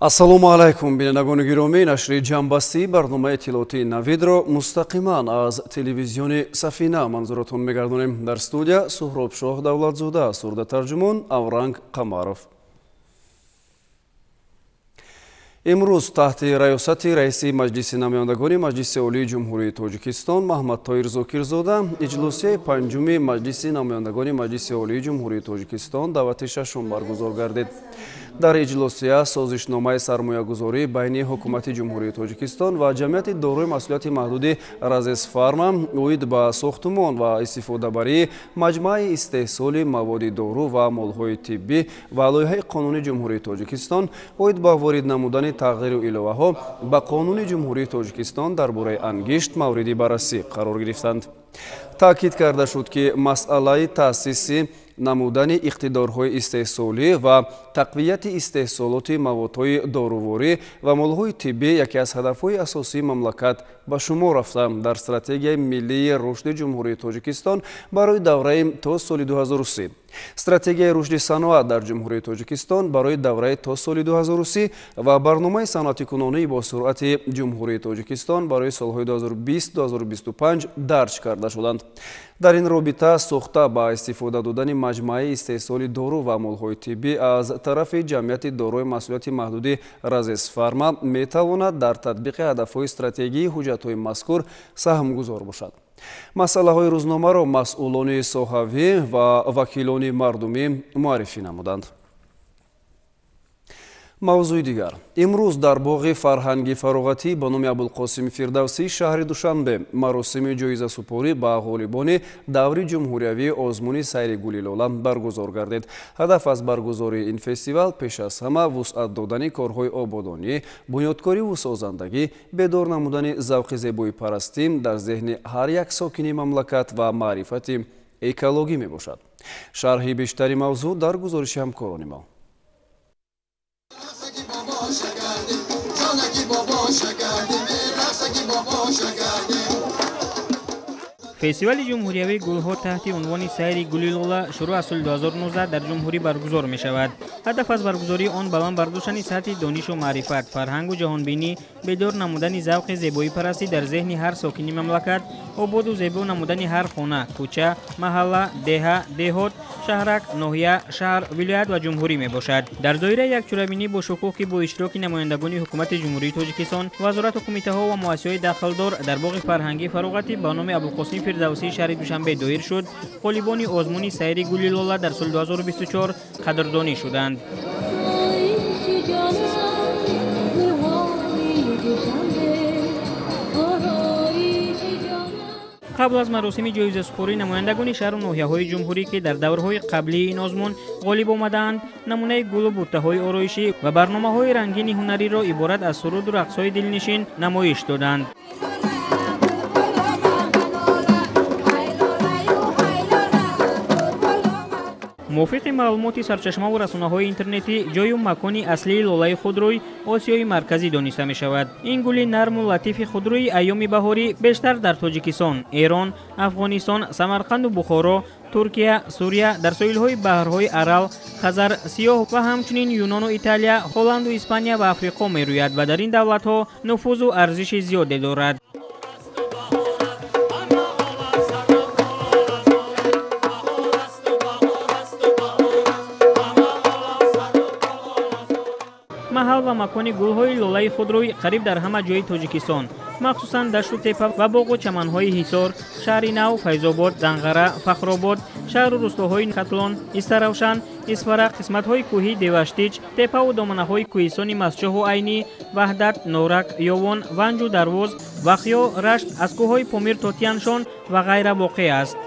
Ассалому алайкум, бинандагони гиромӣ. Нашри ҷамъбастии барномаи иттилоотии Навидро мустақиман аз телевизиони Сафина манзуратон мегардонем. Дар студия Суҳробшоҳ Давлатзода, сурдатарҷумон Авранг Қамаров. Имрӯз таҳти раёсати раиси Маҷлиси намояндагони Маҷлиси Олии Ҷумҳурии Тоҷикистон Маҳмадтоир Зокирзода иҷлосияи панҷуми Маҷлиси намояндагони Маҷлиси Олии Ҷумҳурии Тоҷикистон даъвати шашум баргузор гардид. Дар иҷлосия созишномаи сармоягузорӣ байни Ҳукумати Ҷумҳурии Тоҷикистон ва ҷамъияти дорои масъулияти маҳдуди Разесфарма оид ба сохтумон ва истифодабарии маҷмӯаи истеҳсоли маводи дору ва молҳои тиббӣ ва лоиҳаи қонуни Ҷумҳурии Тоҷикистон оид ба ворид намудани тағйиру иловаҳо ба Қонуни Ҷумҳурии Тоҷикистон дар бораи ангишт мавриди баррасӣ қарор гирифтанд. Таъкид карда шуд, ки масъалаи таъсиси намудани иқтидорҳои истеҳсолӣ ва тақвияти истеҳсолоти маводҳои доруворӣ ва молҳои тиббӣ яке аз ҳадафҳои асосии мамлакат ба шумор рафта, дар стратегияи миллии рушди Ҷумҳурии Тоҷикистон барои давраи то соли 2030, стратегияи рушди саноат дар Ҷумҳурии Тоҷикистон барои давраи то соли 2030 ва барномаи саноатикунонии бо суръати Ҷумҳурии Тоҷикистон барои солҳои 2020-2025 дарҷ карда шуданд. Дар ин робита сохта ба истифода додани маҷмӯаи истеҳсоли дору ва молҳои тиббӣ аз тарафи ҷамъияти дорои масъулияти маҳдуди Разесфарма метавонад дар татбиқи ҳадафҳои стратегии ҳуҷҷатҳои мазкур саҳмгузор бошад. Масъалаҳои рӯзномаро масъулони соҳавӣ ва вакилони мардумӣ муаррифӣ намуданд. Мавзӯи дигар. Имрӯз дар боғи фарҳанги фароғатӣ ба номи Абулқосими Фирдавсӣ шаҳри Душанбе маросими ҷоизасупорӣ ба ғолибони даври ҷумҳуриявии озмуни сайри гули лола баргузор гардид. Ҳадаф аз баргузории ин фестивал пеш аз ҳама вусъат додани корҳои ободонӣ, бунёдкориву созандагӣ, бедор намудани завқи зебоипарастӣ дар зеҳни ҳар як сокини мамлакат ва маърифати экологӣ мебошад. Шарҳи бештари мавзӯъ дар гузориши ҳамкорони мо. Фестивали ҷумҳуриявии гулҳо таҳти унвони сайри гули лола шурӯъ аз соли 2019 дар ҷумҳурӣ баргузор мешавад. Ҳадаф аз баргузории он баланд бардоштани сатҳи донишу маърифат, фарҳангу ҷаҳонбинӣ, бедор намудани завқи зебоипарастӣ дар зеҳни ҳар сокини мамлакат, ободу зебо намудани ҳар хона, кӯча, маҳалла, деҳа, деҳот, шаҳрак, ноҳия, шаҳр, вилоят ва ҷумҳурӣ мебошад. Дар доираи як чорабинӣ бо шукӯҳ, ки бо иштироки намояндагони Ҳукумати Ҷумҳурии Тоҷикистон, вазорату кумитаҳо ва муассисаҳои дахлдор дар боғи фарҳангии фароғатӣ ба номи Абулқосим Фирдавсии шаҳри Душанбе доир шуд, ғолибони озмуни сайри гули лола дар соли 2024 қадрдонӣ шуданд. Қабл аз маросими ҷоизасупорӣ намояндагони шаҳру ноҳияҳои ҷумҳурӣ, ки дар даврҳои қаблии ин озмун ғолиб омадаанд, намунаи гулу буттаҳои ороишӣ ва барномаҳои рангини ҳунариро иборат аз суруду рақсҳои дилнишин намоиш доданд. Мувофиқи маълумоти сарчашмаву расонаҳои интернетӣ, ҷою макони аслии лолаи худрӯй Осиёи Марказӣ дониста мешавад. Ин гули нарму латифи худрӯи айёми баҳорӣ бештар дар Тоҷикистон, Эрон, Афғонистон, Самарқанду Бухоро, Туркия, Сурия, дар соҳилҳои баҳрҳои Арал, Хазар, Сиёҳ ва ҳамчунин Юнону Италия, Ҳолланду Испания ва Африқо мерӯяд ва дар ин давлатҳо нуфузу арзиши зиёде дорад. Маҳал ва макони гулҳои лолаи худрӯй қариб дар ҳама ҷои Тоҷикистон, махсусан дашту тепа ва боғу чаманҳои Ҳисор, шаҳри Нав, Файзобод, Данғара, Фахробод, шаҳру рустоҳои Хатлон, Истаравшан, Исфара, қисматҳои кӯҳии Деваштич, тепаву доманаҳои кӯҳистони Масчоҳу Айнӣ, Ваҳдат, Норак, Ёвон, Ванҷу Дарвоз, Вахё, Рашт, аз кӯҳҳои Помир то Тяншон ва ғайра воқеъ аст.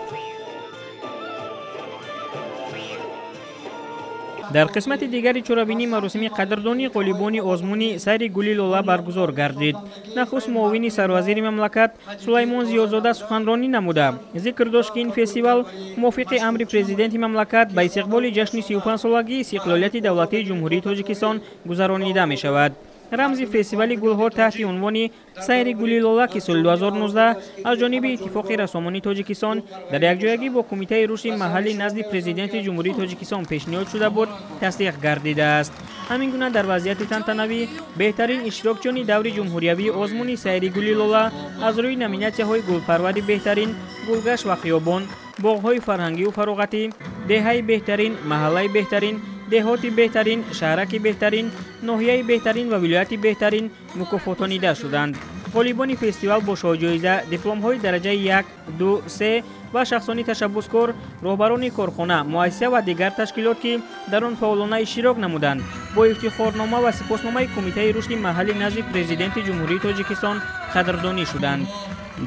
Дар қисмати дигари чорабинӣ маросими қадрдонии ғолибони озмуни сайри гули лола баргузор гардид. Нахуст муовини сарвазири мамлакат Сулаймон Зиёзода суханронӣ намуда зикр дошт, ки ин фестивал мувофиқи амри президенти мамлакат ба истиқболи ҷашни 35-солагии истиқлолияти давлатии Ҷумҳурии Тоҷикистон гузаронида мешавад. Рамзи фестивали гулҳо таҳти унвони «Сайри гули лола», ки соли 2019 аз ҷониби Иттифоқи рассомони Тоҷикистон дар якҷоягӣ бо Кумитаи рушди маҳаллӣ назди Президенти Ҷумҳурии Тоҷикистон пешниҳод шуда буд, тасдиқ гардидааст. Ҳамин гуна дар вазъияти тантанавӣ беҳтарин иштирокчиёни даври ҷумҳуриявии озмуни «Сайри гули лола» аз рӯи номинатсияҳои гулпарвари беҳтарин, гулгашт ва хиёбон, боғҳои фарҳангию фароғатӣ, деҳаи беҳтарин, маҳаллаи беҳтарин, деҳоти беҳтарин, шаҳраки беҳтарин, ноҳияи беҳтарин ва вилояти беҳтарин мукофотонида шуданд. Ғолибони фестивал бо шоҳҷоиза, дипломҳои дараҷаи 1, 2, 3 ва шахсони ташаббускор, роҳбарони корхона, муассиса ва дигар ташкилот, ки дар он фаъолона иштирок намуданд, бо ифтихорнома ва сипосномаи Кумитаи рушди маҳаллӣ назди Президенти Ҷумҳурии Тоҷикистон қадрдонӣ шуданд.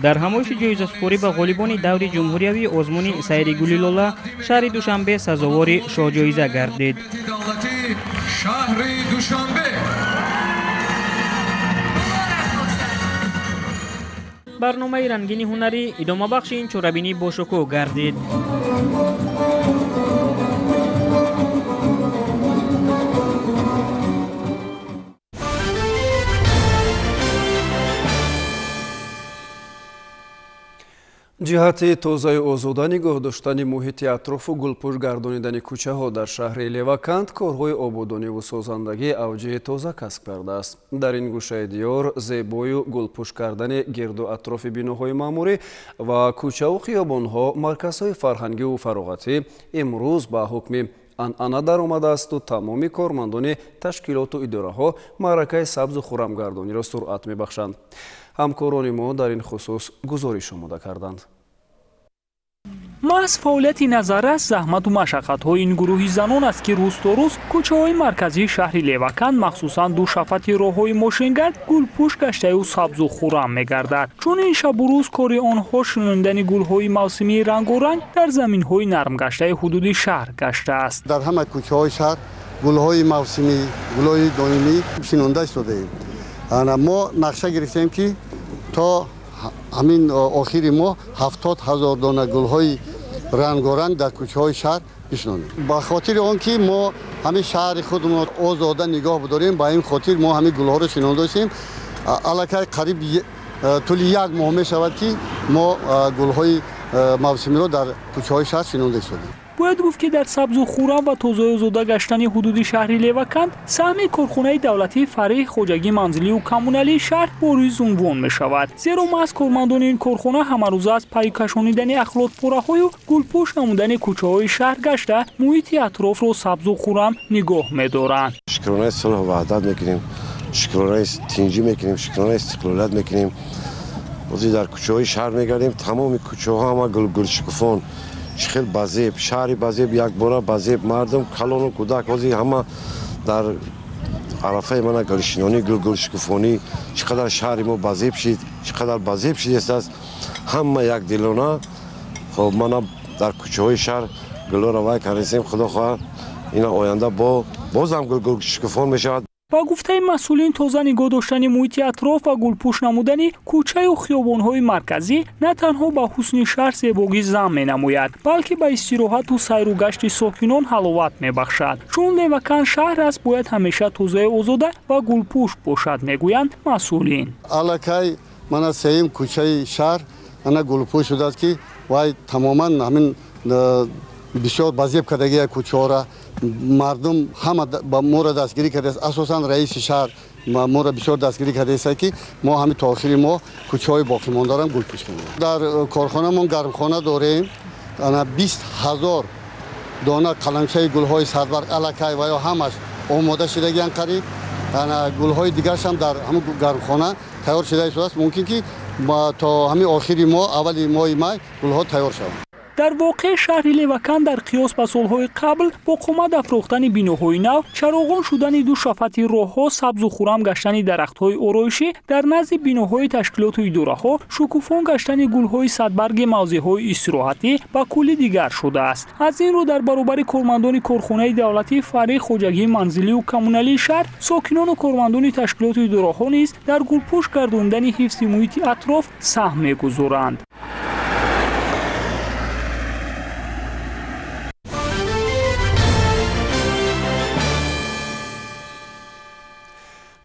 Дар ҳамоиши ҷоизасупорӣ ба ғолибони даври ҷумҳуриявии озмуни «Сайри гули лола» шаҳри Душанбе сазовори шоҳҷоиза гардид. Барномаи рангини ҳунарӣ идомабахши ин чорабинӣ бошукӯҳ гардид. Ҷиҳати тозаю озода нигоҳ доштани муҳити атрофу гулпӯш гардонидани кӯчаҳо дар шаҳри Леваканд корҳои ободониву созандагӣ авҷи тоза касб кардааст. Дар ин гӯшаи диёр зебою гулпӯш кардани гирду атрофи биноҳои маъмурӣ ва кӯчаву хиёбонҳо, марказҳои фарҳангиву фароғатӣ имрӯз ба ҳукми анъана даромадаасту тамоми кормандони ташкилоту идораҳо маъракаи сабзу хуррамгардониро суръат мебахшанд. Ҳамкорони мо дар ин хусус гузориш омода карданд. Маҳз фаъолияти назаррас, заҳмату машаққатҳои ин гурӯҳи занон аст, ки рӯз то рӯз кӯчаҳои марказии шаҳри Леваканд, махсусан ду шафати роҳҳои мошингард, гулпӯш гаштаю сабзу хуррам мегардад. Чун ин шабу рӯз кори онҳо шинондани гулҳои мавсимии рангоранг дар заминҳои нармгаштаи ҳудуди шаҳр гаштааст. Дар ҳама кӯчаҳои шаҳр гулҳои мавсимӣ, гулҳои доимӣ шинонда истодаем. Мо нақша гирифтем, ки то ҳамин охири моҳ 70 000 дона гулҳои рангоранг дар кӯчаҳои шаҳр бишинонем. Ба хотири он ки мо ҳамин шаҳри худро озода нигоҳ бидорем, ба ин хотир мо ҳамин гулҳоро шинондаистем. Аллакай қариб тӯли як моҳ мешавад, ки мо гулҳои мавсимиро дар кӯчаҳои шаҳр шинонда истодем. Бояд гуфт, ки дар сабзу хуррам ва тозаю озода гаштани ҳудуди шаҳри Леваканд саҳми корхонаи давлатии фаръии хоҷагии манзилию коммуналии шаҳр бориз унвон мешавад. Зеро маҳз кормандони ин корхона ҳамарӯза аз пайи кашонидани ахлотпораҳою гулпӯш намудани кӯчаҳои шаҳр гашта, муҳити атрофро сабзу хуррам нигоҳ медоранд. Шукронаи сулҳу ваҳдат мекунем, шукронаи тинҷӣ мекунем, шукронаи истиқлолият мекунем. Ҳозир дар кӯчаҳои шаҳр мегардем, тамоми кӯчаҳо ҳама гулгулшукуфон, хел базеб, шаҳри базеб, якбора базеб, мардум калону кӯдак ҳозир ҳама дар арафаи мана гулшинонӣ, гулгулшукуфонӣ. Чӣ қадар шаҳри мо базеб шид, чӣ қадар базеб шидааст, ҳама якдилона. Хоб, мана дар кӯчаҳои шаҳр гулҳоро вай кардем, худо хоҳад ина оянда бозам гулгулшукуфон мешавад. Ба гуфтаи масъулин, тоза нигоҳ доштани муҳити атроф ва гулпӯш намудани кӯчаю хиёбонҳои марказӣ на танҳо ба ҳусни шаҳр зебогӣ зам менамояд, балки ба истироҳату сайру гашти сокинон ҳаловат мебахшад. Чун Леваканд шаҳр аст, бояд ҳамеша тозаю озода ва гулпӯш бошад, мегӯянд масъулин. Аллакай мана сеюм кӯчаи шаҳр ана гулпӯш шудааст, ки вай тамоман ҳамин бисёр базеб кардагия кӯчаҳора. Мардум ҳама ба моро дастгирӣ кардааст, асосан раиси шаҳр моро бисёр дастгирӣ кардааст, ки мо ҳамин то охири моҳ кӯчаҳои боқимондарам гулпӯш кунем. Дар корхонамон гармхона дорем, ана 20 000 дона қаламчаи гулҳои садбарг аллакай ва ё ҳамаш омода шудагиян қариб. Ана гулҳои дигарашам дар ҳамин гармхона тайёр шуда истодааст. Мумкин ки то ҳамин охири моҳ, аввали моҳи май гулҳо тайёр шаванд. Дар воқеъ шаҳри Леваканд дар қиёс ба солҳои қабл бо қомат афрохтани биноҳои нав, чароғон шудани ду шафати роҳҳо, сабзу хуррам гаштани дарахтҳои ороишӣ дар назди биноҳои ташкилоту идораҳо, шукуфон гаштани гулҳои садбарги мавзеъҳои истироҳатӣ ба кулли дигар шудааст. Аз ин рӯ дар баробари кормандони корхонаи давлатии фаръии хоҷагии манзилию коммуналии шаҳр, сокинону кормандони ташкилоту идораҳо низ дар гулпӯш гардондани ҳифзи муҳити атроф саҳм мегузоранд.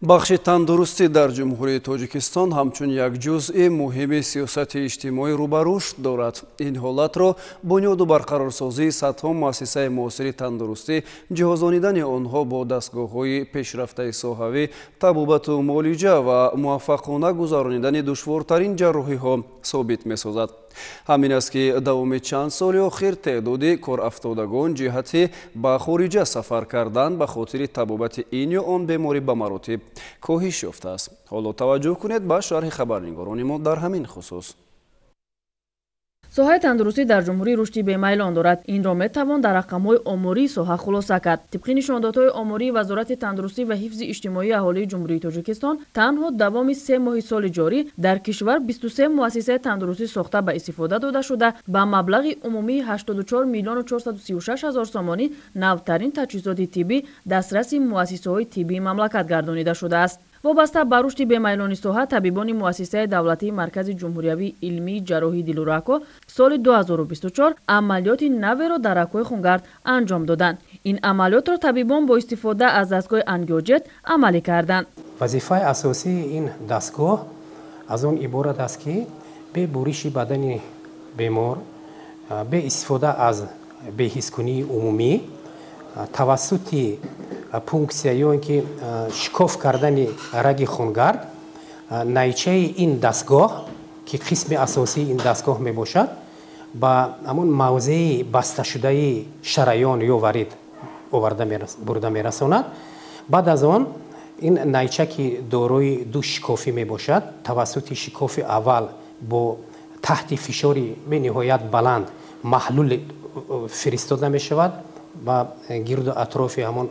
Бахши тандурустӣ дар Ҷумҳурии Тоҷикистон ҳамчун як ҷузъи муҳими сиёсати иҷтимоӣ рӯ ба рушд дорад. Ин ҳолатро бунёду барқарорсозии садҳо муассисаи муосири тандурустӣ, ҷиҳозонидани онҳо бо дастгоҳҳои пешрафтаи соҳавӣ, табобату муолиҷа ва муваффақона гузаронидани душвортарин ҷарроҳиҳо собит месозад. Ҳамин аст, ки давоми чанд соли охир теъдоди корафтодагон ҷиҳати ба хориҷа сафар кардан ба хотири табобати ин ё он беморӣ ба маротиб коҳиш ёфтааст. Ҳоло таваҷҷӯҳ кунед ба шарҳи хабарнигорони мо дар ҳамин хусус. Соҳаи тандурустӣ дар ҷумҳурӣ рушди бемайлон дорад. Инро метавон дар рақамҳои омории соҳа хулоса кард. Тибқи нишондодҳои омории Вазорати тандурустӣ ва ҳифзи иҷтимоии аҳолии Ҷумҳурии Тоҷикистон, танҳо давоми 3 моҳи соли ҷорӣ дар кишвар 23 муассисаи тандурустӣ сохта ба истифода дода шуда, ба маблағи умумии 84 миллиону 436 ҳазор сомонӣ навтарин таҷҳизоти тиббӣ дастраси муассисаҳои тиббии мамлакат гардонида шудааст. Вобаста ба рушди бемайлони соҳа, табибони муассисаи давлатии Маркази ҷумҳуриявии илмии ҷарроҳии дилу рагҳо соли 2024 амалиёти наверо дар рагҳои хунгард анҷом доданд. Ин амалиётро табибон бо истифода аз дастгоҳи ангиоҷет амалӣ карданд. Вазифаи асосии ин дастгоҳ аз он иборат аст, ки бе буриши бадани бемор, бе истифода аз беҳискунии умумӣ, тавассути пунксия ё ин ки шикоф кардани раги хунгард, найчаи ин дастгоҳ, ки қисми асосии ин дастгоҳ мебошад, ба ҳамон мавзеи басташудаи шараён ё варид оварда бурда мерасонад. Баъд аз он ин найча, ки дорои ду шикофӣ мебошад, тавассути шикофи аввал бо таҳти фишори бениҳоят баланд маҳлул фиристода мешавад ба гирду атрофи ҳамон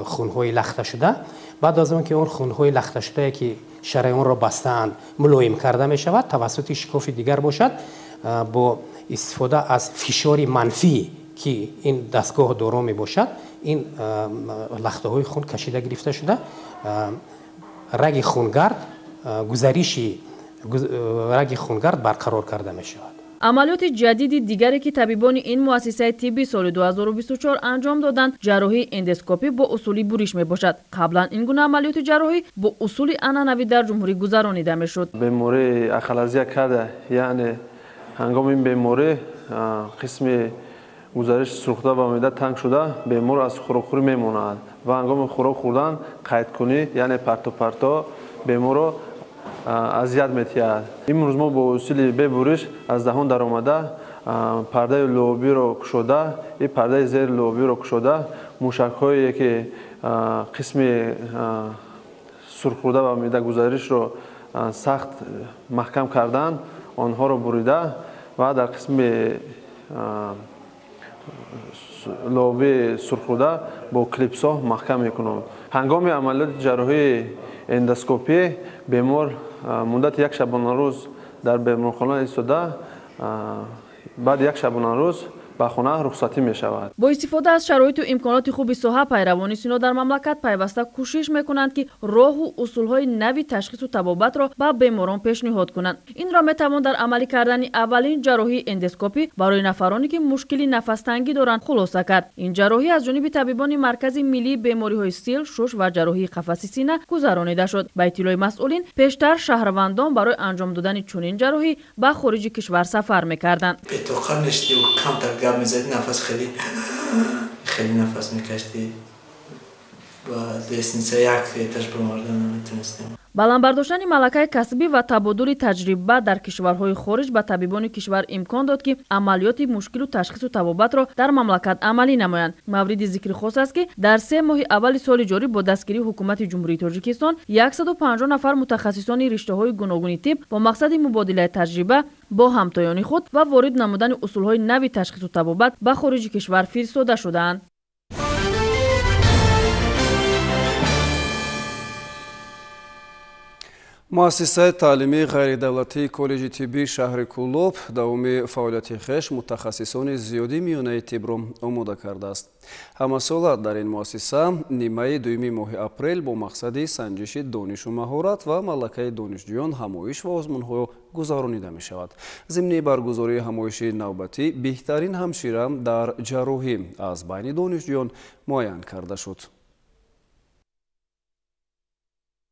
хунҳои лахташуда. Баъд аз он ки он хунҳои лахташудае, ки шараёнро бастаанд, мулоим карда мешавад, тавассути шикофи дигар бошад, бо истифода аз фишори манфӣ, ки ин дастгоҳ доро мебошад, ин лахтаҳои хун кашида гирифта шуда, раги хунгард, гузариши раги хунгард барқарор карда мешавад. Амалиёти ҷадиди дигаре, ки табибони ин муассисаи тиббӣ соли 2024 анҷом доданд, ҷарроҳии эндоскопӣ бо усули буриш мебошад. Қаблан ин гуна амалиёти ҷарроҳӣ бо усули анъанавӣ дар ҷумҳурӣ гузаронида мешуд. Бемории ахалазия карда, яъне ҳангоми ин беморӣ қисми гузариши сурхуда ба меъда танг шуда, бемор аз хӯрокхӯрӣ мемонад ва ҳангоми хӯрок хӯрдан қайдкунӣ, яъне партопарто беморро азият метиҳад. Имрӯз мо бо усули бебуриш аз даҳон даромада, пардаи луобиро кушода, и пардаи зери луобиро кушода, мушакҳое, ки қисми сурххӯрда ва меъдагузаришро сахт маҳкам карданд, онҳоро бурида ва дар қисми луобии сурххӯрда бо клипсҳо маҳкам мекунанд. Ҳангоми амалиёти ҷарроҳии эндоскопӣ бемор муддати як шабонарӯз дар беморхона истода, баъди як шабонарӯз ба хона рухсатӣ мешавад. Бо истифода аз шароиту имконоти хуби соҳа, пайравони сино дар мамлакат пайваста кӯшиш мекунанд, ки роҳу усулҳои нави ташхису табобатро ба беморон пешниҳод кунанд. Инро метавон дар амалӣ кардани аввалин ҷарроҳии эндоскопӣ барои нафароне, ки мушкили нафастангӣ доранд, хулоса кард. Ин ҷарроҳӣ аз ҷониби табибони Маркази миллии бемориҳои сил, шуш ва ҷарроҳии қафаси сина гузаронида шуд. Ба иттилои масъулин, пештар шаҳрвандон барои анҷом додани чунин ҷарроҳӣ ба хориҷи кишвар сафар мекарданд. Гап мезадӣ, нафас хеле хеле нафас мекашидӣ ва лестница як этаж баромардан наметонистем. Баланд бардоштани малакаи касбӣ ва табодули таҷриба дар кишварҳои хориҷ ба табибони кишвар имкон дод, ки амалиёти мушкилу ташхису табобатро дар мамлакат амалӣ намоянд. Мавриди зикри хос аст, ки дар 3 моҳи аввали соли ҷорӣ бо дастгирии ҳукумати Ҷумҳурии Тоҷикистон 150 нафар мутахассисони риштаҳои гуногуни тиб бо мақсади мубодилаи таҷриба бо ҳамтоёни худ ва ворид намудани усулҳои нави ташхису табобат ба хориҷи кишвар фиристода шудаанд. Муассисаи таълимии ғайридавлатии коллеҷи тиббии шаҳри Кӯлоб давоми фаъолияти хеш мутахассисони зиёди миёнаи тиббро омода кардааст. Ҳамасола дар ин муассиса нимаи дуюми моҳи апрел бо мақсади санҷиши донишу маҳорат ва малакаи донишҷӯён ҳамоиш ва озмунҳо гузаронида мешавад. Зимни баргузории ҳамоиши навбатӣ беҳтарин ҳамшира дар ҷарроҳӣ аз байни донишҷӯён муайян карда шуд.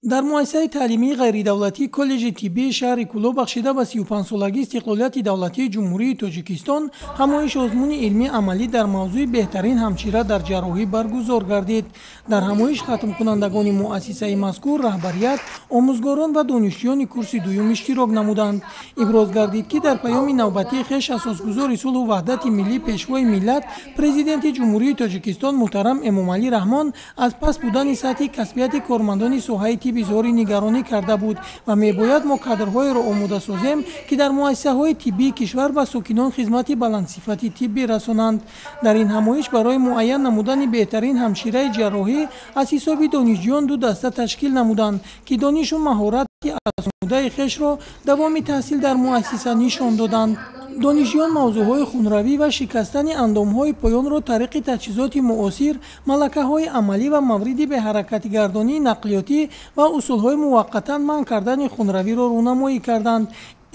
Дар муассисаи таълимии ғайридавлатии коллеҷи тиббии шаҳри Кӯлоб бахшида ба 35-солагии истиқлолияти давлатии Ҷумҳурии Тоҷикистон ҳамоиш озмуни илмии амалӣ дар мавзӯи беҳтарин ҳамшира дар ҷарроҳӣ баргузор гардид. Дар ҳамоиш хатмкунандагони муассисаи мазкур, раҳбарият, омӯзгорон ва донишҷӯёни курси дуюм иштирок намуданд. Иброз гардид, ки дар паёми навбатии хеш асосгузори сулҳу ваҳдати миллӣ, пешвои миллат, Президенти Ҷумҳурии Тоҷикистон муҳтарам Эмомалӣ Раҳмон аз паст будани сатҳи касбияти кормандони соҳаи тиб изҳори нигаронӣ карда буд ва мебояд мо кадрҳоеро омода созем, ки дар муассисаҳои тиббии кишвар ба сокинон хизмати баландсифати тиббӣ расонанд. Дар ин ҳамоиш барои муайян намудани беҳтарин ҳамшираи ҷарроҳӣ аз ҳисоби донишҷӯён ду даста ташкил намуданд, ки донишу маҳорати азмудаи хешро давоми таҳсил дар муассиса нишон доданд. Донишҷӯён мавзӯъҳои хунравӣ ва шикастани андомҳои поёнро тариқи таҷҳизоти муосир, малакаҳои амалӣ ва мавриди беҳаракатгардонии нақлиётӣ ва усулҳои муваққатан манъ кардани хунравиро рӯнамоӣ карданд.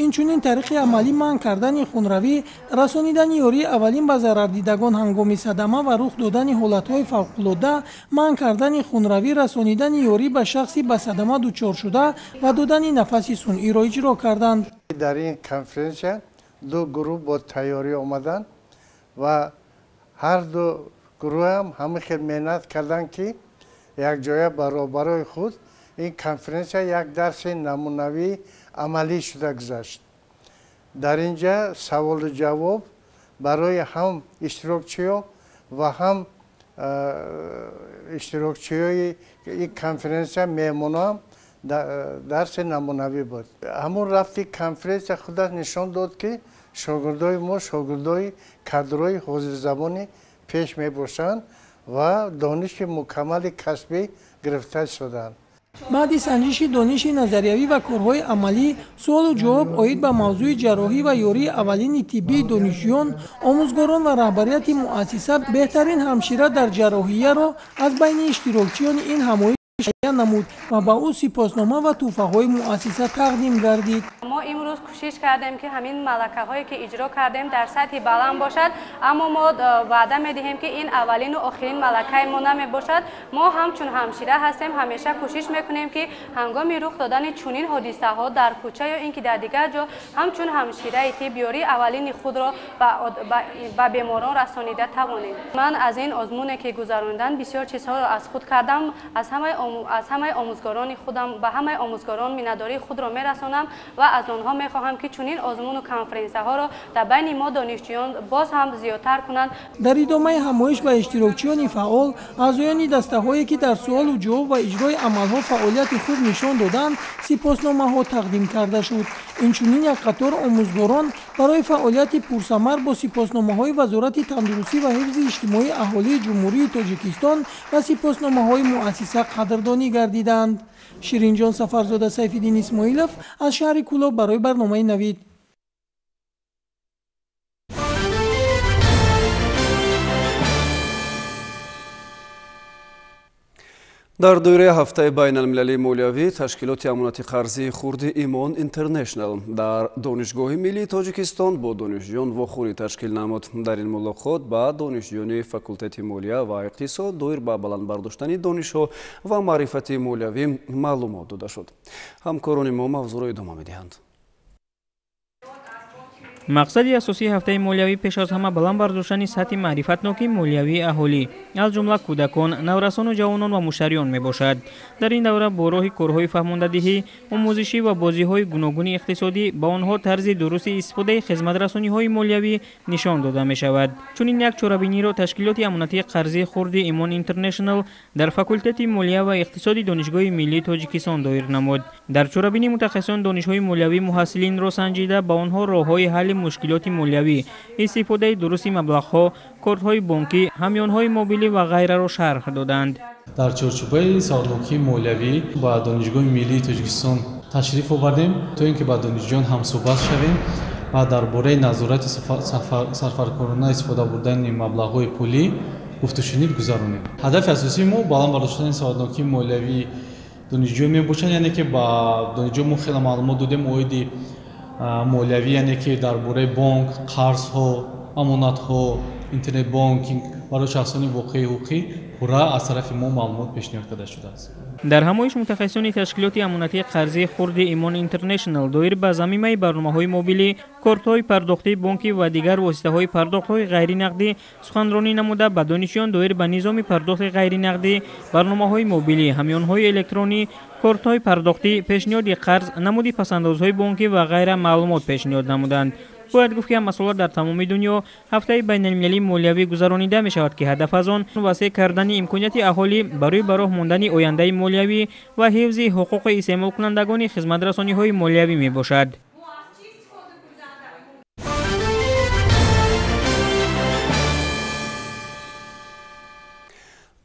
Инчунин тариқи амалӣ манъ кардани хунравӣ, расонидани ёрии аввалин ба зарардидагон ҳангоми садама ва рух додани ҳолатҳои фавқулодда, манъ кардани хунравӣ, расонидани ёрӣ ба шахси ба садама дучоршуда ва додани нафаси сунъиро иҷро карданд. Дар ин конференсия ду гурӯҳ бо тайёрӣ омаданд ва ҳар ду гурӯҳам ҳама хел меҳнат карданд, ки якҷоя баробарои худ ин конференсия як дарси намунавии амалӣ шуда гузашт. Дар ин ҷа саволу ҷавоб барои ҳам иштирокчиҳо ва ҳам иштирокчиҳои ин конференсия меҳмонам дарси намунавӣ буд. Ҳамон рафти конференсия худаш нишон дод, ки шогирдои мо шогирдои кадрҳои ҳозирзамони пеш мебошанд ва дониши мукаммали касбӣ гирифта шуданд. Баъди санҷиши дониши назариявӣ ва корҳои амалӣ, суолу ҷавоб оид ба мавзӯи ҷарроҳӣ ва ёрии аввалини тиббии донишҷӯён, омӯзгорон ва раҳбарияти муассиса беҳтарин ҳамшира дар ҷарроҳияро аз байни иштирокчиёни ин ҳамоиш муайян намуд ва ба ӯ сипоснома ва тӯҳфаҳои муассиса тақдим гардид. Мо имрӯз кӯшиш кардем, ки ҳамин малакаҳое ки иҷро кардем дар сатҳи баланд бошад, аммо мо ваъда медиҳем, ки ин аввалину охирин малакаи мо намебошад. Мо ҳамчун ҳамшира ҳастем, ҳамеша кӯшиш мекунем, ки ҳангоми рух додани чунин ҳодисаҳо дар кӯча ё ин ки дар дигар ҷо ҳамчун ҳамшираи тиб ёрии аввалини худро ба беморон расонида тавонем. Ман аз ин озмуне ки гузаронидан бисёр чизҳоро аз худ кардам, аз ҳамаи омӯзгорони худам ба ҳамаи омӯзгорон миннатдории худро мерасонам ва аз онҳо мехоҳам, ки чунин озмуну конференсияҳоро дар байни мо донишҷӯён боз ҳам зиёдтар кунанд. Дар идомаи ҳамоиш ба иштирокчиёни фаъол, аъзоёни дастаҳое ки дар суолу ҷавоб ва иҷрои амалҳо фаъолияти хуб нишон доданд, сипосномаҳо тақдим карда шуд. Инчунин як қатор омӯзгорон барои фаъолияти пурсамар бо сипосномаҳои Вазорати тандурустӣ ва ҳифзи иҷтимоии аҳолии Ҷумҳурии Тоҷикистон ва сипосномаҳои муассиса қадрдонӣ гардиданд. Ширинҷон Сафарзода, Сайфиддин Исмоилов аз шаҳри Кӯлоб барои барномаи Навид. Дар доираи ҳафтаи байналмилалии молиявӣ ташкилоти амонати қарзии хурди Имон Интернешнал дар Донишгоҳи миллии Тоҷикистон бо донишҷӯён вохӯрӣ ташкил намуд. Дар ин мулоқот ба донишҷӯёни факултети молия ва иқтисод доир ба баланд бардоштани донишҳо ва маърифати молиявӣ маълумот дода шуд. Ҳамкорони мо мавзӯъро идома медиҳанд. Мақсади асосии ҳафтаи молиявӣ пеш аз ҳама баланд бардоштани сатҳи маърифатнокии молиявии аҳолӣ, аз ҷумла кӯдакон, наврасону ҷавонон ва муштариён мебошад. Дар ин давра бо роҳи корҳои фаҳмондадиҳӣ, омӯзишӣ ва бозиҳои гуногуни иқтисодӣ ба онҳо тарзи дурусти истифодаи хизматрасониҳои молиявӣ нишон дода мешавад. Чунин як чорабиниро ташкилоти амонатии қарзии хурди Имон Интернешнал дар факултети молия ва иқтисоди Донишгоҳи миллии Тоҷикистон доир намуд. Дар чорабинӣ мутахассисон донишҳои молиявии муҳассилинро санҷида ба онҳо роҳҳои ҳалли мушкилоти молиявӣ, истифодаи дурусти маблағҳо, кортҳои бонкӣ, ҳамёнҳои мобилӣ ва ғайраро шарҳ доданд. Дар чорчӯбаи саводнокии молиявӣ ба Донишгоҳи миллии Тоҷикистон ташриф овардем, то ин ки ба донишҷӯён ҳамсӯҳбат шавем ва дар бораи назорати сарфаркорона истифода бурдани маблағҳои пулӣ гуфтушунид гузаронем. Ҳадафи асосии мо баланд бардоштани саводнокии молиявии донишҷӯён мебошад, яъне ки ба донишҷӯён мо хеле маълумот додем оиди молиявӣ, яъне ки дар бораи бонк, қарзҳо, амонатҳо, интернет банкинг барои шахсони воқеӣ ҳуқуқӣ пурра аз тарафи мо маълумот пешниҳод карда шудааст. Дар ҳамоиш мутахассисони ташкилоти амонатии қарзии хурди Имон Интернешнал доир ба замимаи барномаҳои мобилӣ, кортҳои пардохтии бонкӣ ва дигар воситаҳои пардохтҳои ғайринақдӣ суханронӣ намуда ба донишҷӯён доир ба низоми пардохти ғайринақдӣ, барномаҳои мобилӣ, ҳамёнҳои электронӣ, кортҳои пардохтӣ, пешниҳоди қарз, намуди пасандозҳои бонкӣ ва ғайра маълумот пешниҳод намуданд. Бояд гуфт, ки ҳамасола дар тамоми дунё ҳафтаи байналмилалии молиявӣ гузаронида мешавад, ки ҳадаф аз он васеъ кардани имконияти аҳолӣ барои ба роҳ мондани ояндаи молиявӣ ва ҳифзи ҳуқуқи истеъмолкунандагони хизматрасониҳои молиявӣ мебошад.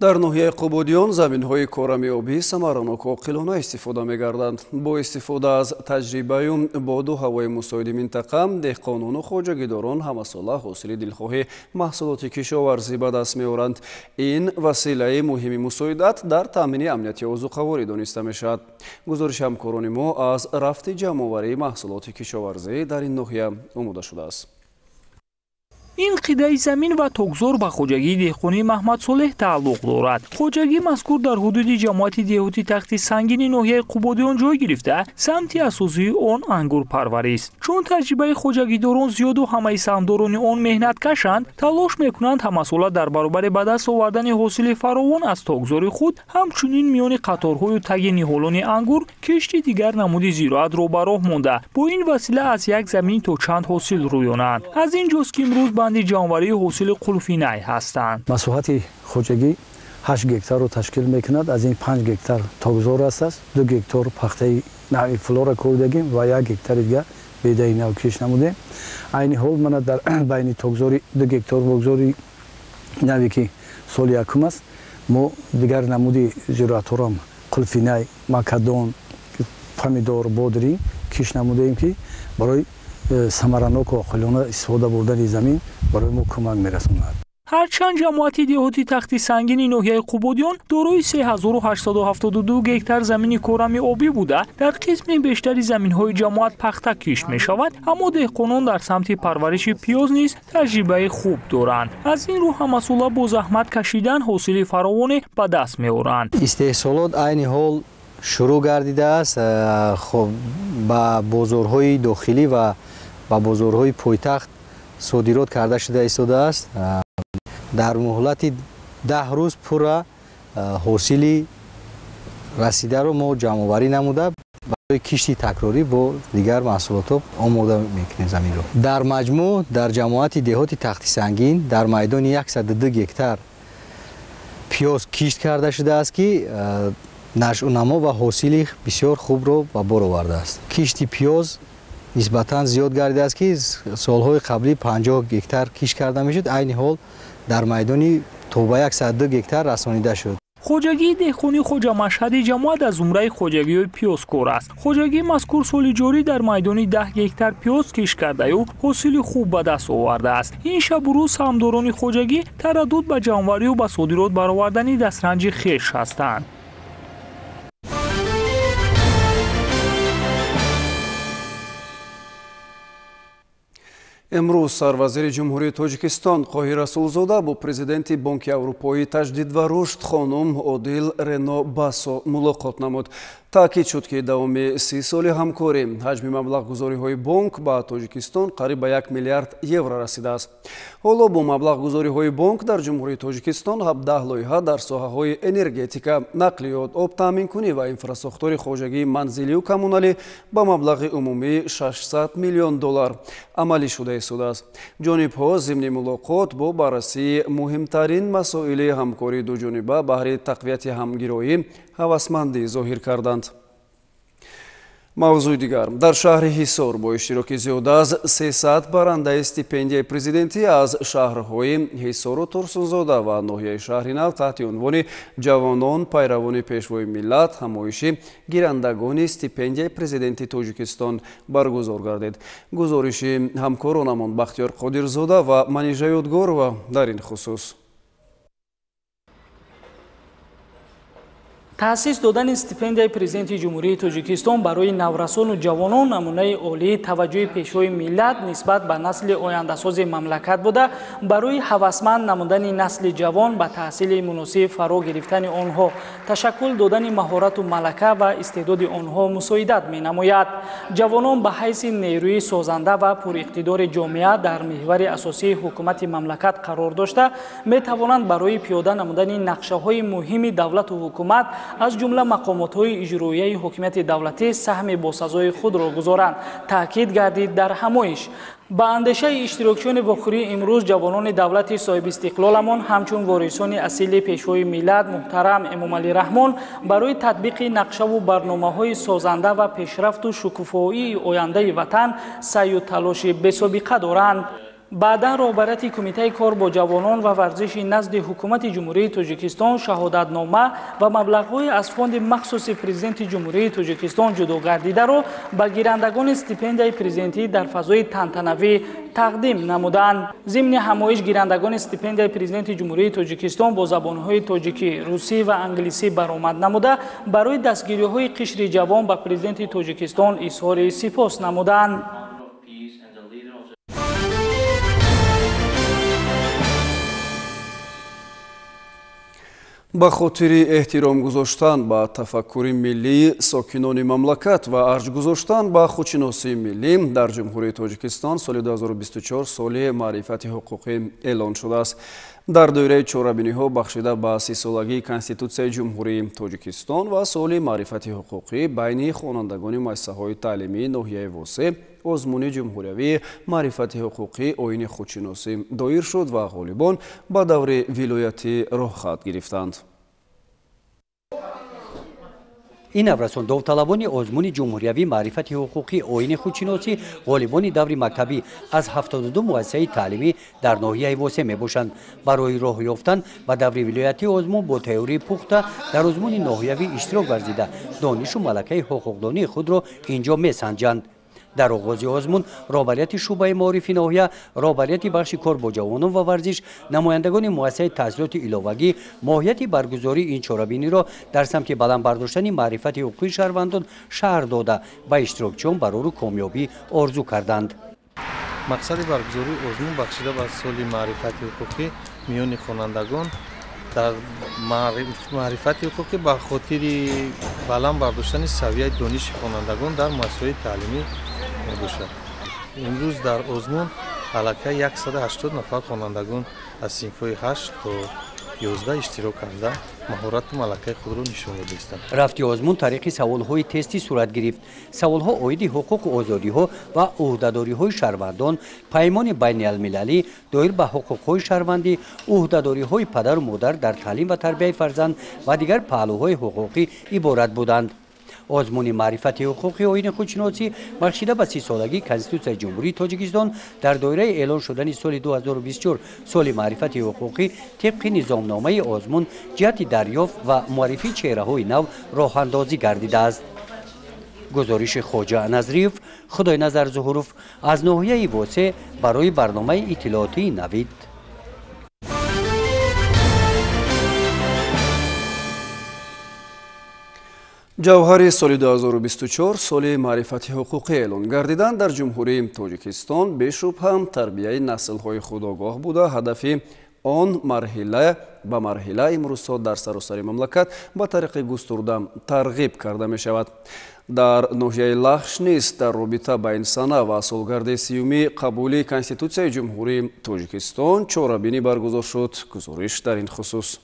Дар ноҳияи Қубодиён заминҳои корамиобӣ самараноку оқилона истифода мегарданд. Бо истифода аз таҷрибаю боду ҳавои мусоиди минтақа, деҳқонону хоҷагидорон ҳамасола ҳосили дилхоҳи маҳсулоти кишоварзӣ ба даст меоранд. Ин василаи муҳими мусоидат дар таъмини амнияти озуқаворӣ дониста мешавад. Гузориши ҳамкорони мо аз рафти ҷамъоварии маҳсулоти кишоварзӣ дар ин ноҳия омода шудааст. Ин қидаи замин ва токзор ба хоҷагии деҳқонии Маҳмадсолеҳ тааллуқ дорад. Хоҷагии мазкур дар ҳудуди ҷамоати деҳоти Тахти Сангини ноҳияи Қубодиён ҷой гирифта, самти асосии он ангурпарварист. Чун таҷрибаи хоҷагидорон зиёду ҳамаи саҳмдорони он меҳнаткашанд, талош мекунанд ҳамасола дар баробари ба даст овардани ҳосили фаровон аз токзори худ, ҳамчунин миёни қаторҳою таги ниҳолони ангур кишти дигар намуди зироатро ба роҳ монда, бо ин васила аз як замин то чанд ҳосил рӯёнанд. Аз ин ҷост, ки имрӯз банди ҷамъоварии ҳосили қулфинай ҳастанд. Масоҳати хоҷагӣ 8 гектарро ташкил мекунад. Аз ин 5 гектар токзор аст, 2 гектар пахтаи нави флора кордагим ва 1 гектари дигар бедаи нав киш намудем. Айни ҳол мана дар байни токзори 2 гектар бокзори нави ки соли якум аст, мо дигар намуди зироатҳоро қулфинай, макадон, помидор, бодринг киш намудаем, ки барои самараноку оқилона истифода бурдани замин барои мо кӯмак мерасонад. Ҳарчанд ҷамоати деҳоти Тахти Сангини ноҳияи Қубодиён дорои 3872 гектар замини корами обӣ буда, дар қисми бештари заминҳои ҷамоат пахта кишт мешавад, аммо деҳқонон дар самти парвариши пиёз низ таҷрибаи хуб доранд. Аз ин рӯ ҳамасола бо заҳмат кашидан ҳосили фаровоне ба даст меоранд. Истеҳсолот айни ҳол шурӯъ гардидааст. Ба бозорҳои дохилӣ ва ба бозорҳои пойтахт содирот карда шуда истодааст. Дар муҳлати 10 рӯз пурра ҳосили расидаро мо ҷамъоварӣ намуда барои кишти такрорӣ бо дигар маҳсулотҳо омода мекунем заминро. Дар маҷмӯъ дар ҷамоати деҳоти Тахти Сангин дар майдони 102 гектар пиёз кишт карда шудааст, ки нашъунамо ва ҳосили бисёр хубро ба бор овардааст. Кишти пиёз нисбатан зиёд гардидааст, ки солҳои қаблӣ 50 гектар кишт карда мешуд, айни ҳол дар майдони то ба 102 гектар расонида шуд. Хоҷагии деҳқонии Хоҷамашҳади ҷамоат аз зумраи хоҷагиҳои пиёзкор аст. Хоҷагии мазкур соли ҷорӣ дар майдони 10 гектар пиёз кишт кардаю ҳосили хуб ба даст овардааст. Ин шабу рӯз саҳмдорони хоҷагӣ тараддуд ба ҷамъоварию ба содирот баровардани дастранҷи хеш ҳастанд. Имрӯз сарвазири Ҷумҳурии Тоҷикистон Қоҳир Расулзода бо президенти Бонки Аврупоии таҷдид ва рушд хонум Одил Рено Басо мулоқот намуд. Таъкид шуд, ки давоми 30 соли ҳамкорӣ ҳаҷми маблағгузориҳои бонк ба Тоҷикистон қариб ба 1 миллиард евро расидааст. Ҳоло бо маблағгузориҳои бонк дар Ҷумҳурии Тоҷикистон 17 лоиҳа дар соҳаҳои энергетика, нақлиёт, обтаъминкунӣ ва инфрасохтори хоҷагии манзилию коммуналӣ ба маблағи умумии 600 миллион доллар амалӣ шуда истодааст. Ҷонибҳо зимни мулоқот бо баррасии муҳимтарин масоили ҳамкории дуҷониба баҳри тақвияти ҳамгироӣ ҳавасмандӣ зоҳир карданд. Мавзӯи дигар. Дар шаҳри Ҳисор бо иштироки зиёда аз 300 барандаи стипендияи президентӣ аз шаҳрҳои Ҳисору Турсунзода ва ноҳияи шаҳри Нав таҳти унвони «Ҷавонон пайравони пешвои миллат» ҳамоиши гирандагони стипендияи президенти Тоҷикистон баргузор гардид. Гузориши ҳамкоронамон Бахтиёр Қодирзода ва Манижа Ёдгорова дар ин хусус. Таъсис додани стипендияи Президенти Ҷумҳурии Тоҷикистон барои наврасону ҷавонон намунаи олии таваҷҷӯҳи пешвои миллат нисбат ба насли ояндасози мамлакат буда, барои ҳавасманд намудани насли ҷавон ба таҳсили муносиб фаро гирифтани онҳо, ташаккул додани маҳорату малака ва истеъдоди онҳо мусоидат менамояд. Ҷавонон ба ҳайси нерӯи созанда ва пуриқтидори ҷомеа дар меҳвари асосии ҳукумати мамлакат қарор дошта, метавонанд барои пиёда намудани нақшаҳои муҳими давлату ҳукумат, аз ҷумла мақомотҳои иҷроияи ҳокимияти давлатӣ саҳми босазои худро гузоранд, таъкид гардид дар ҳамоиш. Ба андешаи иштирокчиёни вохӯрии имрӯз, ҷавонони давлати соҳибистиқлоламон ҳамчун ворисони асили пешвои миллат муҳтарам Эмомалӣ Раҳмон барои татбиқи нақшаву барномаҳои созанда ва пешрафту шукуфоии ояндаи ватан саъю талоши бесобиқа доранд. Баъдан роҳбарияти Кумитаи кор бо ҷавонон ва варзиши назди Ҳукумати Ҷумҳурии Тоҷикистон шаҳодатнома ва маблағҳои аз фонди махсуси Президенти Ҷумҳурии Тоҷикистон ҷудо гардидаро ба гирандагони стипендияи президентӣ дар фазои тантанавӣ тақдим намуданд. Зимни ҳамоиш гирандагони стипендияи Президенти Ҷумҳурии Тоҷикистон бо забонҳои тоҷикӣ, русӣ ва англисӣ баромад намуда, барои дастгириҳои қишри ҷавон ба Президенти Тоҷикистон изҳори сипос намуданд. Ба хотири эҳтиром гузоштан ба тафаккури миллии сокинони мамлакат ва арҷ гузоштан ба худшиносии миллӣ дар Ҷумҳурии Тоҷикистон соли 2024 соли маърифати ҳуқуқӣ эълон шудааст. Дар доираи чорабиниҳо бахшида ба 30-солагии Конститутсияи Ҷумҳурии Тоҷикистон ва соли маърифати ҳуқуқӣ байни хонандагони муассисаҳои таълимии ноҳияи Восеъ озмуни ҷумҳуриявии маърифати ҳуқуқӣ оини худшиносӣ доир шуд ва ғолибон ба даври вилоятӣ роҳхат гирифтанд. Ин наврасон довталабони озмуни ҷумҳуриявии маърифати ҳуқуқӣ оини худшиносӣ ғолибони даври мактабӣ аз 72 муассисаи таълимӣ дар ноҳияи Восеъ мебошанд. Барои роҳ ёфтан ба даври вилоятии озмун бо тайёрии пухта дар озмуни ноҳиявӣ иштирок варзида, донишу малакаи ҳуқуқдонии худро инҷо месанҷанд. Дар оғози озмун роҳбарияти шӯъбаи маорифи ноҳия, роҳбарияти бахши кор бо ҷавонон ва варзиш, намояндагони муассисаи таҳсилоти иловагӣ моҳияти баргузории ин чорабиниро дар самти баланд бардоштани маърифати ҳуқуқии шаҳрвандон шарҳ дода, ба иштирокчиён барору комёбӣ орзу карданд. Мақсади баргузории озмун бахшида ба соли маърифати ҳуқуқӣ миёни хонандагон дар маърифати ҳуқуқӣ ба хотири баланд бардоштани савияи дониши хонандагон дар муассисаҳои таълимӣ мебошад. Имрӯз дар озмун аллакай 180 нафар хонандагон аз синфҳои 8 то 11 иштирок карда, маҳорату малакаи худро нишон додаистанд. Рафти озмун тариқи саволҳои тестӣ сурат гирифт. Саволҳо оиди ҳуқуқу озодиҳо ва ӯҳдадориҳои шаҳрвандон, паймони байналмилалӣ доир ба ҳуқуқҳои шаҳрвандӣ, ӯҳдадориҳои падару модар дар таълим ва тарбияи фарзанд ва дигар паҳлӯҳои ҳуқуқӣ иборат буданд. Озмуни маърифати ҳуқуқи оини худшиносӣ бахшида ба 30-солагии Конститутсияи Ҷумҳурии Тоҷикистон дар доираи эълон шудани соли 2024 соли маърифати ҳуқуқӣ тибқи низомномаи озмун ҷиҳати дарёфт ва муаррифии чеҳраҳои нав роҳандозӣ гардидааст. Гузориши Хоҷа Назриев, Худойназар Зуҳуров аз ноҳияи Восеъ барои барномаи иттилоотии Навид. Ҷавҳари соли 2024 соли маърифати ҳуқуқӣ эълон гардидан дар Ҷумҳурии Тоҷикистон бешубҳа тарбияи наслҳои худогоҳ буда, ҳадафи он марҳила ба марҳила имрӯзҳо дар саросари мамлакат ба тариқи густурда тарғиб карда мешавад. Дар ноҳияи Лахш низ дар робита ба ин сана ва солгарди 30-уми қабули Конститутсияи Ҷумҳурии Тоҷикистон чорабинӣ баргузор шуд. Гузориш дар ин хусус.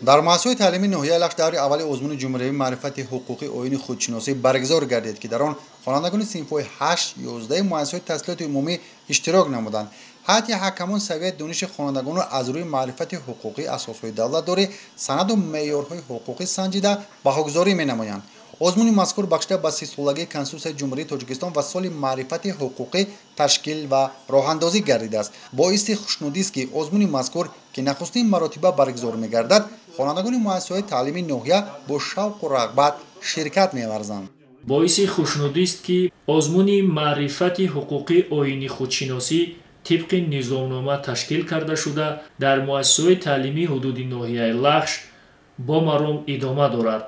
Дар муассисаҳои таълимии ноҳияи Лахш даври аввали озмуни ҷумҳуриявии маърифати ҳуқуқӣ оини худшиносӣ баргузор гардид, ки дар он хонандагони синфҳои 8, 11 муассисаҳои таҳсилоти умумӣ иштирок намуданд. Ҳайати ҳакамон савияи дониши хонандагонро аз рӯи маърифати ҳуқуқӣ, асосҳои давлатдорӣ, санаду меъёрҳои ҳуқуқӣ санҷида баҳогузорӣ менамоянд. Озмуни мазкур бахшида ба 30-солагии Конститутсияи Ҷумҳурии Тоҷикистон ва соли маърифати ҳуқуқӣ ташкил ва роҳандозӣ гардидааст. Боиси хушнудист, ки озмуни мазкур, ки нахустин маротиба баргузор мегардад, хонандагони муассисаҳои таълимии ноҳия бо шавқу рағбат ширкат меварзанд. Боиси хушнудист, ки озмуни маърифати ҳуқуқӣ оини худшиносӣ тибқи низомнома ташкил карда шуда, дар муассисаҳои таълимии ҳудуди ноҳияи Лахш бо маром идома дорад.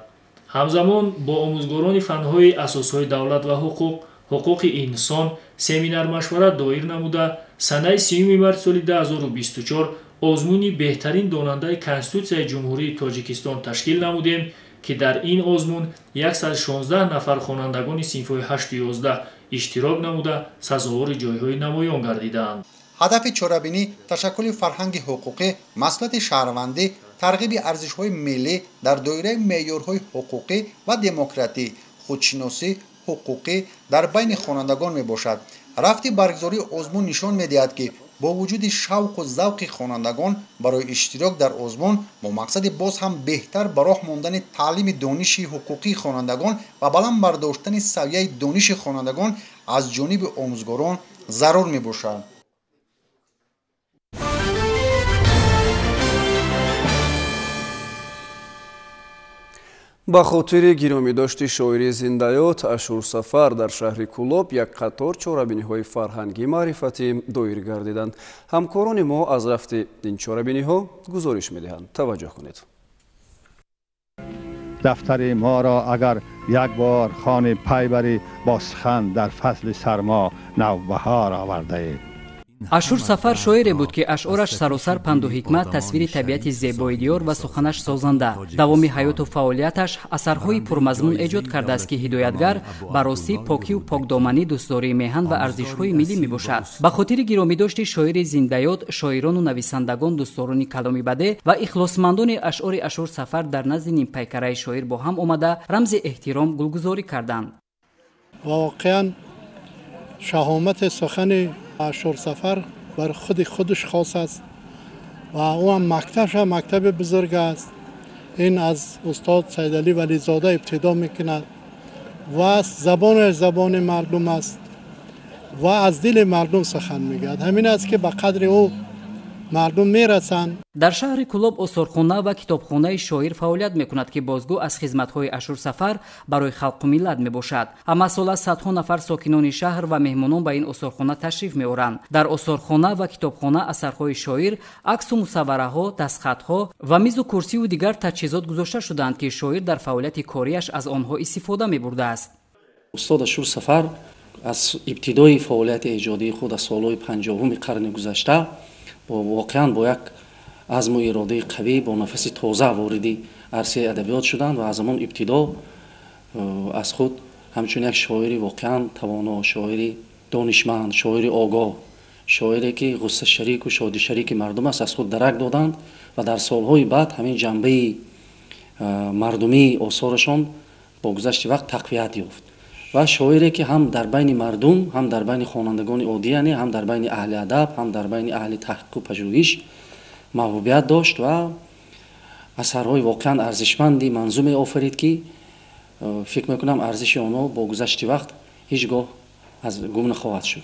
Ҳамзамон бо омӯзгорони фанҳои асосҳои давлат ва ҳуқуқ, ҳуқуқи инсон семинар-машварат доир намуда, санаи 3 март соли 2024 озмуни беҳтарин донандаи Конститутсияи Ҷумҳурии Тоҷикистон ташкил намудем, ки дар ин озмун 116 нафар хонандагони синфҳои 8-11 иштирок намуда, сазовори ҷойҳои намоён гардиданд. Ҳадафи чорабинӣ ташаккули фарҳанги ҳуқуқӣ, масъулияти шаҳрвандӣ, тарғиби арзишҳои миллӣ дар доираи меъёрҳои ҳуқуқӣ ва демократӣ, худшиносӣ, ҳуқуқӣ дар байни хонандагон мебошад. Рафти баргузории озмун нишон медиҳад, ки бо вуҷуди шавқу завқи хонандагон барои иштирок дар озмун бо мақсади боз ҳам беҳтар ба роҳ мондани таълими дониши ҳуқуқии хонандагон ва баланд бардоштани савияи дониши хонандагон аз ҷониби омӯзгорон зарур мебошад. Ба хотири гиромидошти шоири зиндаёт Ашурсафар дар шаҳри Кӯлоб як қатор чорабиниҳои фарҳангӣ маърифатӣ доир гардиданд. Ҳамкорони мо аз рафти ин чорабиниҳо гузориш медиҳанд. Таваҷҷӯҳ кунед. Дафтари моро агар як бор хони пай барӣ, бо сухан дар фасли сармо навбаҳор овардаед. Ашурсафар шоире буд, ки ашъораш саросар панду ҳикмат, тасвири табиати зебои диёр ва суханаш созанда. Давоми ҳаёту фаъолияташ асарҳои пурмазмун эҷод кардааст, ки ҳидоятгар ба ростӣ, покию покдоманӣ, дӯстдории меҳан ва арзишҳои миллӣ мебошад. Ба хотири гиромидошти шоири зиндаёт, шоирону нависандагон, дӯстдорони каломи баде ва ихлосмандони ашъори Ашурсафар дар назди нимпайкараи шоир бо ҳам омада рамзи эҳтиром гулгузорӣ карданд. Воқеан шаҳомати сухани Ашурсафар бар худи худаш хос аст ва ӯ ҳам мактабаш ҳам мактаби бузург аст. Ин аз устод Сайдалӣ Вализода ибтидо мекунад ва забонаш забони мардум аст ва аз дили мардум сухан мегӯяд. Ҳамин аст ки ба қадри ӯ мардум мерасанд. Дар шаҳри Кӯлоб осорхона ва китобхонаи шоир фаъолият мекунад, ки бозгӯ аз хизматҳои Ашурсафар барои халқу миллат мебошад. Ҳамасола садҳо нафар сокинони шаҳр ва меҳмонон ба ин осорхона ташриф меоранд. Дар осорхона ва китобхона асарҳои шоир, аксу мусаввараҳо, дастхатҳо ва мизу курсиву дигар таҷҳизот гузошта шудаанд, ки шоир дар фаъолияти кориаш аз онҳо истифода мебурдааст. Устод Ашурсафар аз ибтидои фаъолияти эҷодии худ аз солҳои 50-уми қарни гузашта воқеан бо як азму иродаи қавӣ, бо нафаси тоза вориди арсаи адабиёт шуданд ва аз ҳамон ибтидо аз худ ҳамчун як шоири воқеан тавоно, шоири донишманд, шоири огоҳ, шоире ки ғуссашарику шодишарики мардум аст, аз худ дарак доданд ва дар солҳои баъд ҳамин ҷанбаи мардумии осорашон бо гузашти вақт тақвият ёфт. Ва шоире ки ҳам дар байни мардум, ҳам дар байни хонандагони оддӣ, яъне ҳам дар байни аҳли адаб, ҳам дар байни аҳли таҳқиқу пажӯҳиш маҳбубият дошт ва асарҳои воқеан арзишманди манзуме офарид, ки фикр мекунам арзиши онҳо бо гузашти вақт ҳеҷ гоҳ аз гум нахоҳад шуд.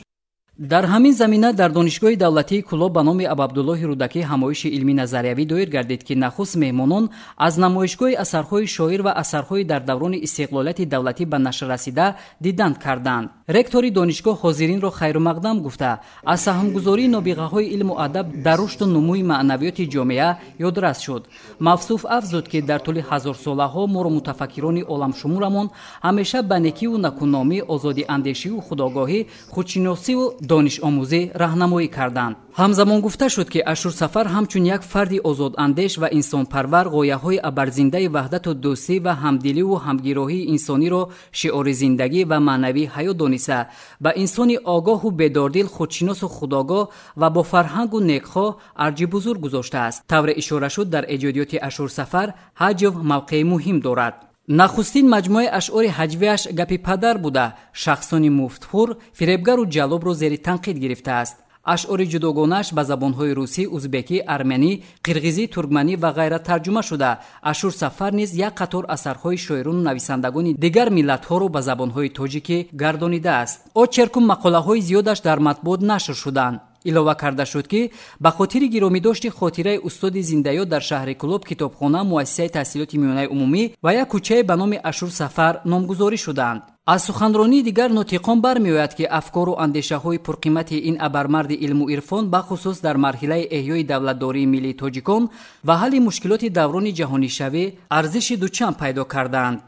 Дар ҳамин замина дар Донишгоҳи давлатии Кӯлоб ба номи Абуабдуллоҳи Рӯдакӣ ҳамоиши илмӣ назариявӣ доир гардид, ки нахуст меҳмонон аз намоишгоҳи асарҳои шоир ва асарҳои дар даврони истиқлолияти давлатӣ ба нашр расида дидан карданд. Ректори донишгоҳ ҳозиринро хайрумақдам гуфта, аз саҳмгузории нобиғаҳои илму адаб дар рушду нумӯи маънавиёти ҷомеа ёдрас шуд. Мавсуф афзуд, ки дар тӯли ҳазорсолаҳо моро мутафаккирони оламшумурамон ҳамеша ба некиву накуномӣ, озодиандешиву худогоҳӣ, худшиносиву донишомӯзӣ раҳнамоӣ карданд. Ҳамзамон гуфта шуд, ки Ашурсафар ҳамчун як фарди озодандеш ва инсонпарвар ғояҳои абарзиндаи ваҳдату дӯстӣ ва ҳамдиливу ҳамгироҳии инсониро шиори зиндагӣ ва маънавии ҳаёт дониста, ба инсони огоҳу бедордил, худшиносу худогоҳ ва бо фарҳангу некхоҳ арҷи бузург гузоштааст. Тавре ишора шуд, дар эҷодиёти Ашурсафар ҳаҷв мавқеи муҳим дорад. Нахустин маҷмӯаи ашъори ҳаҷвияш гапи падар буда, шахсони муфтхӯр, фиребгару ҷаллобро зери танқид гирифтааст. Ашъори ҷудогонааш ба забонҳои русӣ, узбекӣ, арманӣ, қирғизӣ, туркманӣ ва ғайра тарҷума шуда, Ашурсафар низ як қатор асарҳои шоирону нависандагони дигар миллатҳоро ба забонҳои тоҷикӣ гардонидааст. Очерку мақолаҳои зиёдаш дар матбуот нашр шуданд. Илова карда шуд, ки ба хотири гиромидошти хотираи устоди зиндаёд дар шаҳри Кӯлоб китобхона, муассисаи таҳсилоти миёнаи умумӣ ва як кӯчае ба номи Ашур Сафар номгузорӣ шудаанд. Аз суханронии дигар нотиқон бармеояд, ки афкору андешаҳои пурқимати ин абармарди илму ирфон бахусус дар марҳилаи эҳёи давлатдории миллии тоҷикон ва ҳалли мушкилоти даврони ҷаҳонишавӣ арзиши дучанд пайдо кардаанд.